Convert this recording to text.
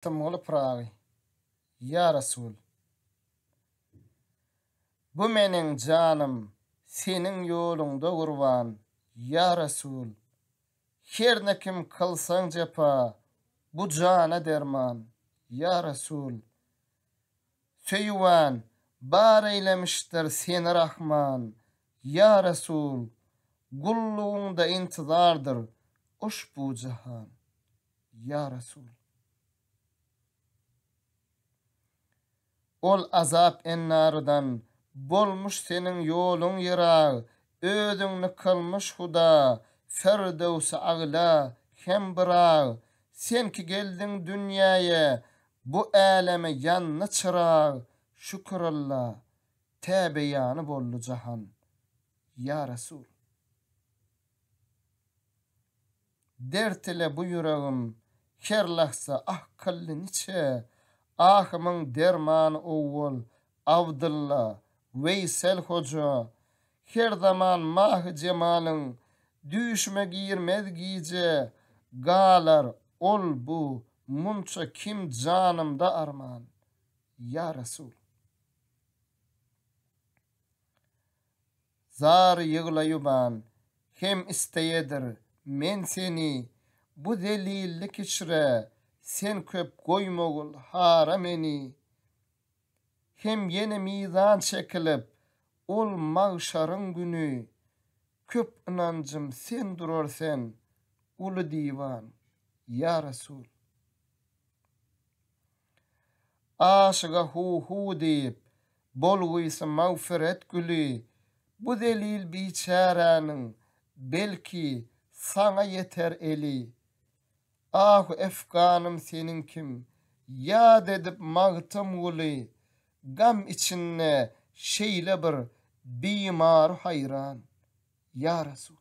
Magtymguly Pyragy, Ýa Resul! Bu meniň janym Seniň ýoluňda gurban, Ýa Resul! Herne kim kylsaň jepa, bu jana derman, Ýa Resul! Söýüban, bar eýlemişdir Seni Rahman, Ýa Resul! Gullugyňda intizardyr uşbu jahan. Ýa Resul! Ol azap ennarydan bolmuş seniň ýoluň ýyrag, Özüňni kylmyş Huda Firdöwsi agla hem byrag, Sen ki geldiň dünýäýe bu äleme ýandy çyrag, Şükür Alla, tä beýany boldy jahan. Ýa Resul! Dert ile bu ýüregim her lahza ah kyldy niçe, Ahymyň dermany owwal Abdylla, Weýsel hoja. Her zaman mahy jemalyň düýşüme girmez gije, Galar ol bu munça kim janymda arman, Ýa Resul. Zar ýyglaýuban, hem isteýedir men seni, Bu zelillik içre sen köp goýmagyl hara meni. Hem ýene mizan çekilip, ol magşaryň güni, Köp ynanjym sen durar sen, uly diwan, ýa Resul. Aşyga hu-hu diýip, bolgusy magfyret güli, Bu zelil biçäräniň, belki, saňa ýeter eli. Ahu-efganym seniň kim, ýat edip Magtymguly, Gam içinde şeýle bir bimary haýran, ýa Resul.